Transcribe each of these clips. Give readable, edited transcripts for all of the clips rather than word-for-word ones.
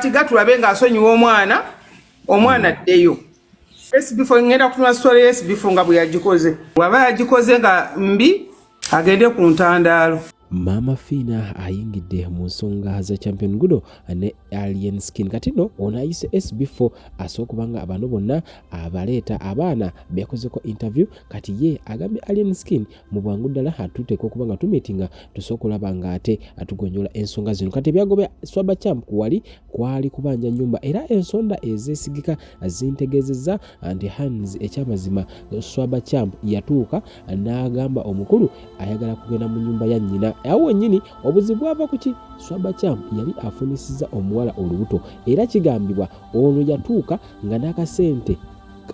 Tiga tulabe ng'asonyiwa omwana, omwana addeyo. SB4 ngenda kutunula story ya SB4 nga bwe yagikoze. Bw'aba yagikoze nga mbi, agende ku ntandaalo. Maama Fiina ayingidde mu nsonga za Champion Gudo ne Alien Skin. Kati nno ono ayise SB4 asobola okuba nga bano bonna abaleeta abaana beyakozeko interview. Kati ye agambye Alien Skin mu bwangu ddala tuteekwa okuba nga tumiitinga tusobola okulaba nga ate tugonjoola ensonga zino. Kati ebyagobya Swaba Champ wali kwali kubanja nnyumba era ensonda ezeesigika zintegeezezza nti Hans ekyamazima Swaba Champ yatuuka n'agamba omukulu ayagala kugenda mu nnyumba ya nnyina. Awo wennyini obuzibu bwava ku ki? Swaba Champ yali afunisizza omuwala olubuto era kigambibwa ono yatuuka nga n'akasente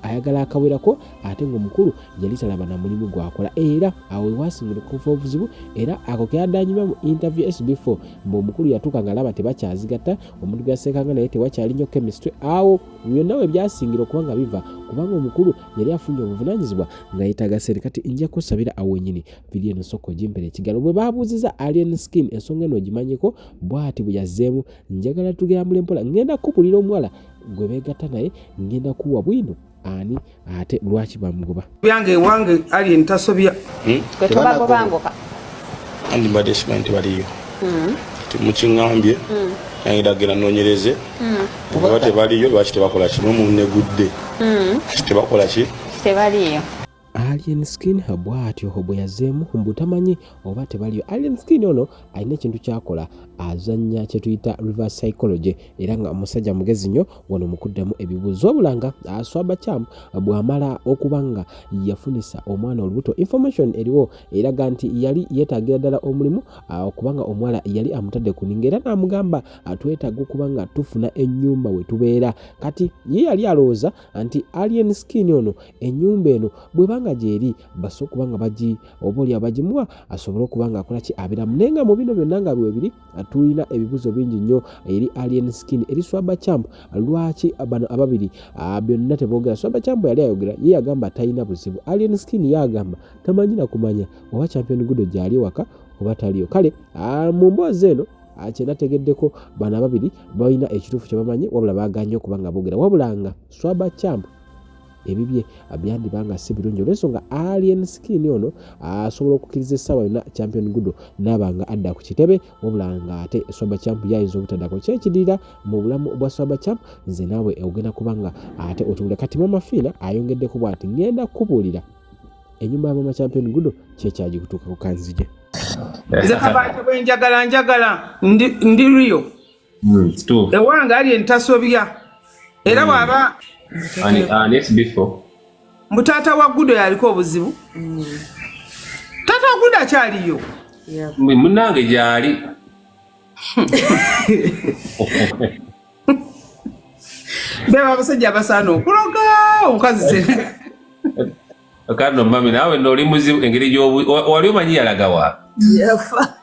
ayagala akawerako ate ng'omukulu yali talaba na mulimu gwakola era awo wewasingira okuva obuzibu era ako keyadanyuma mu interview SB4 mbu omukulu yatuuka nga alaba tebakyazigatta omuntu gwaseekanga naye tewakyali nnyo chemistry awo byonna we byasingira okuba nga biva kubanga omukulu yali afunye obuvunanyizibwa nga yetaaga sente kati nja kusabira awo wenyini vidiyo eno sooka ogimpera ekigalo bwe babuuziza Alien Skin ensonga eno ogimanyiko bwati bwe yazzeemu njagala tugambule mpola ngenda kukubulira omuwala gwe beegatta naye ngenda kuwa bwino ani ate lwaki bamugoba byange ewange alien tasobya hmm? Gwe andi mbadde simanyi nti baliyo hmm. mukiŋambye hmm. nange ndagenda nonyereze oba tebaliyo lwaki tebakola kimu munegudde tebakola ki tebaliyo Alien Skin bw'atyo bwe yazzeemu mbu tamanyi oba tebaliyo. Alien Skin ono alina ekintu ky'akola, azannya kye tuyita reverse psychology era nga musajja mugezi nnyo wano mu kuddamu ebibuuzo. Wabula nga Swaba Champ bw'amala okuba nga yafunisa omwana olubuto, information eriwo eraga nti yali yeetaagira ddala omulimu kubanga omuwala yali amutadde ku nninga era n'amugamba twetaaga okuba nga tufuna ennyumba we tubeera. Kati ye yali alowooza nti Alien Skin ono ennyumba eno bw'eba nga gyeri basobola okuba nga bagi oba oli abagimuwa asobole okuba nga akola ki abiramu naye nga mu bino byonna nga bwebiri tulina ebibuzo bingi nnyo eri Alien Skin eri Swaba Champ lwaki bano ababiri byonna teboogera Swaba Champ yali ayogera ye yagamba talina buzibu Alien Skin ye agamba tamanyi na kumanya oba Champion Gudo gyali waka oba taliyo kale mu mboozi eno kyenategeddeko bano ababiri balina ekituufu kyebamanyi wabula baganye okuba nga boogera wabula nga Swaba Champ ebibye byandiba nga si birungi olw'ensonga Alien Skin ono asobola okukkiriza essaawa yonna Champion Gudo naaba nga adda ku kitebe wabula nga ate Swaba Champ yayinza obutaddako kyekidirira mu bulamu bwa Swaba Champ nze naawe ogenda kuba nga ate otubulira kati Mama Fiina ayongeddeko bwati ngenda kukubuulira enyumba ya Mama Champion Gudo kyekyagikutuukako kanzije nze kabaate bwenjagala njagala ndi rio Ewange ali entasobya era bwaba mbu taata wa Gudo yaliko obuzibu. Taata wa Gudo akyaliyo. Munange gyali. Beba abasajja abasaana okuloga omukazi se. Kano mami naawe nno oli muzibu engeri gy'obu wali omanyi yalagawa. Yafa.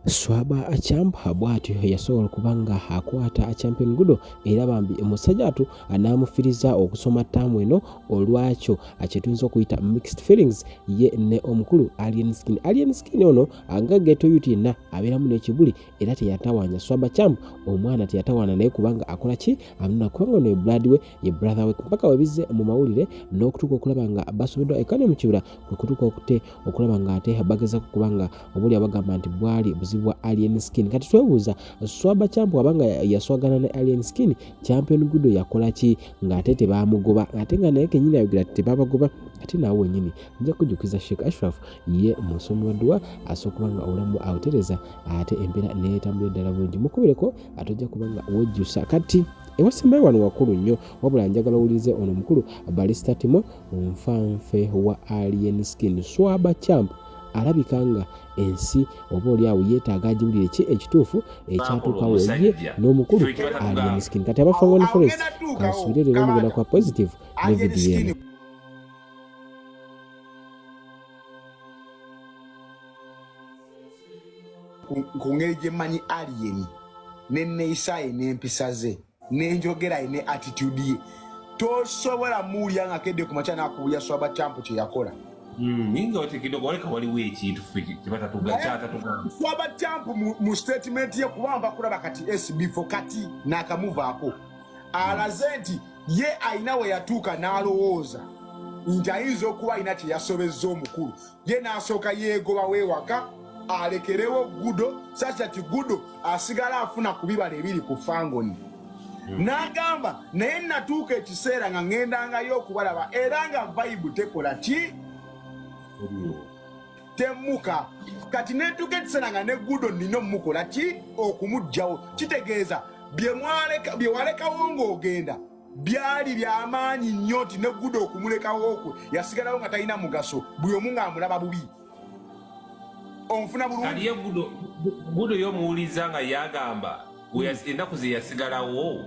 Swaba Champ bw'atyo yasobola okuba nga akwata Champion Gudo era bambi musajja atu n'amufiriza okusoma ttaamu eno olwakyo kye tuyinza okuyita mixed feelings ye ne omukulu Alien Skin. Alien Skin ono nga ghetto youth yenna abeeramu n'ekibuli era teyatawaanya Swaba Champ omwana teyatawaana naye kubanga akola ki anuna kubanga ono ye blood we ye brother we mpaka webizze mu mawulire n'okutuuka okulaba nga basobeddwa ekane mu kibira kwe kutuuka okute okulaba nga ate bagezako kuba nga obuli abagamba nti bwali buzibu bwa Alien Skin kati twebuuza Swaba Champ wabanga yaswagana ne Alien Skin Champion Gudo yakola ki ng'ate tebamugoba ate nga naye kenyini ayogera tebabagoba ate naawe wenyini nja kujjukiza Sheikh Ashraf ye musomi wa dduwa asobola okuba nga obulamu awutereza ate embeera neetambula eddala bulungi mukubireko atojja kuba nga wejjusa kati ewasembayo wano wakulu nnyo wabula njagala owulirize ono omukulu Barista Timo nfanfe wa Alien Skin Swaba Champ alabika nga ensi oba oli awo yeetaaga agiwulire ki ekituufu ekyatuukawo ye n'omukulu Alien Skin kati aba Fangone Forest kansubire leero mugenda kwa positive ne vidiyo eno. Ku ngeri gye mmanyi Alien n'enneeyisa ye n'empisa ze n'enjogera ye ne attitude ye, tosobola muwulira nga kedde ku makya n'akubuulira Swaba Champ kye yakola. Ninga wati kidogo waleka waliwo ekintu ffe kyebatatugamba. Swaba Champ mu statement ye kubamba kulaba kati SB4 kati nakamuvaako alaze nti ye alina we yatuuka n'alowooza nti ayinza okuba alina kye yasobezza omukulu, ye n'asooka yeegoba weewaka alekerewo Gudo such that Gudo asigala afuna ku bibala ebiri ku Fangoni. N'agamba naye natuuka ekiseera nga ŋŋendangayo okubalaba era nga vibe tekola ki temmuka. Kati netuuka ekiseera nga ne Gudo nnina omukola ki okumuggyawo. Kitegeeza bye walekawo ng'ogenda byali byamaanyi nnyo nti ne Gudo okumulekawo kwe yasigalawo nga talina mugaso, buli omu ng'amulaba bubi. Onfuna bulungi? Kati ye Gudo y'omuwuliza nga yagamba ennaku ze yasigalawo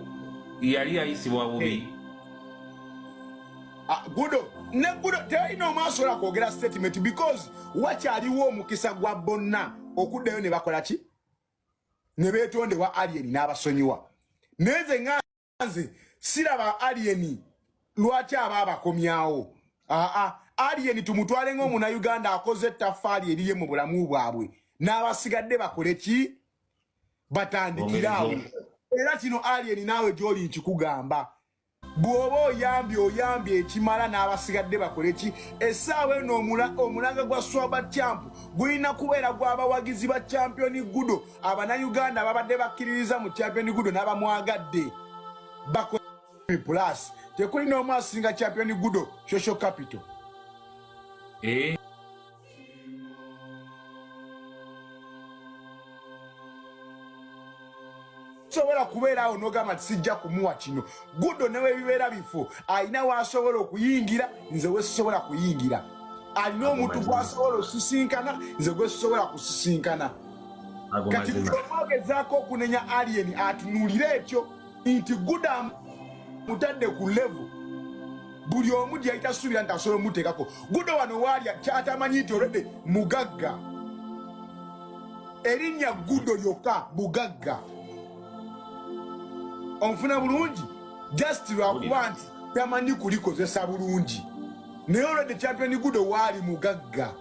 yali yayisibwa bubi. Gudo ne Gudo terina omu asobola kwogera statement because wakyaliwo omukisa gwa bonna okuddayo ne bakola ki ne beetondewa Alien n'abasonyiwa. Naye nze nga nze siraba Alien lwaki aba abakomyawo. Aa, Alien tumutwale ng'omunnayuganda akoze ettaffaali eriye mu bulamu bwabwe, n'abasigadde bakole ki batandikiraawo. Era kino Alien naawe gy'oli nkikugamba, bw'oba oyambye oyambye ekimala, n'abasigadde bakole ki. Essaawa eno omulanga gwa Swaba Champ gulina kubeera gw'abawagizi ba Champion Gudo, Abannayuganda ababadde bakkiririza mu Champion Gudo n'abamwagadde bakole plus. Tekuli n'omu asinga Champion Gudo social capital. Sobola kubeera awo n'ogamba nti sijja kumuwa kino. Gudo ne webibeera bifo alina w'asobola okuyingira, nze we sisobola kuyingira. Alina omuntu gw'asobola osisinkana, nze gwe sisobola kusisinkana. Kati buli omu agezaako okunenya Alien atunuulire ekyo nti Gudo amutadde ku level buli omu gye yali tasuubira nti asobola omuteekako. Gudo wano waalya kyatamanyi nti olwedde mugagga, erinnya Gudo lyokka bugagga. Onfuna bulungi? Just lwakuba nti tamanyi kulikozesa bulungi, naye olwedde Champion Gudo waali mugagga.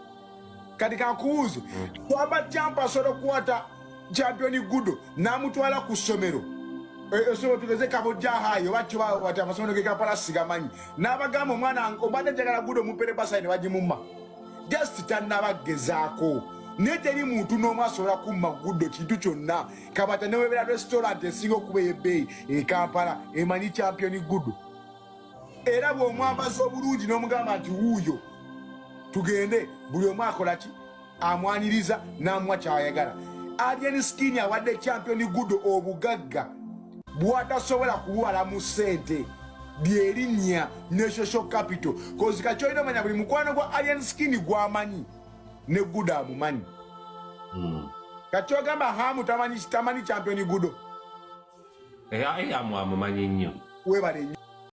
Kati kankubuuze, Swaba Champ asobola okukwata Champion Gudo n'amutwala ku ssomero, essomero tugeze Kabojja High oba kyo wati amasomero ge Kampala sigamanyi, n'abagamba omwana obadde njagala Gudo mupere bursary ne bagimumma? Just tannabagezaako, naye teri muntu n'omu asobola kumma Gudo kintu kyonna. Kabata newebera restaurant esinga okuba ey'ebbeeyi e Kampala emanyi Champion Gudo, era bw'omwambaza obulungi n'omugamba nti wuuyo tugende, buli omu akola ki amwaniriza n'amuwa kyayagala. Alien Skin awadde Champion Gudo obugagga bw'atasobola kububala mu ssente, lyerinnya ne social capital. Cause kakyolina omanya buli mukwano gwa Alien Skin gwamanyi ne Gudo amumanyi. Kakyogamba Hamu tamanyi Champion Gudo? Amumanyi nnyo. Webale nnyo.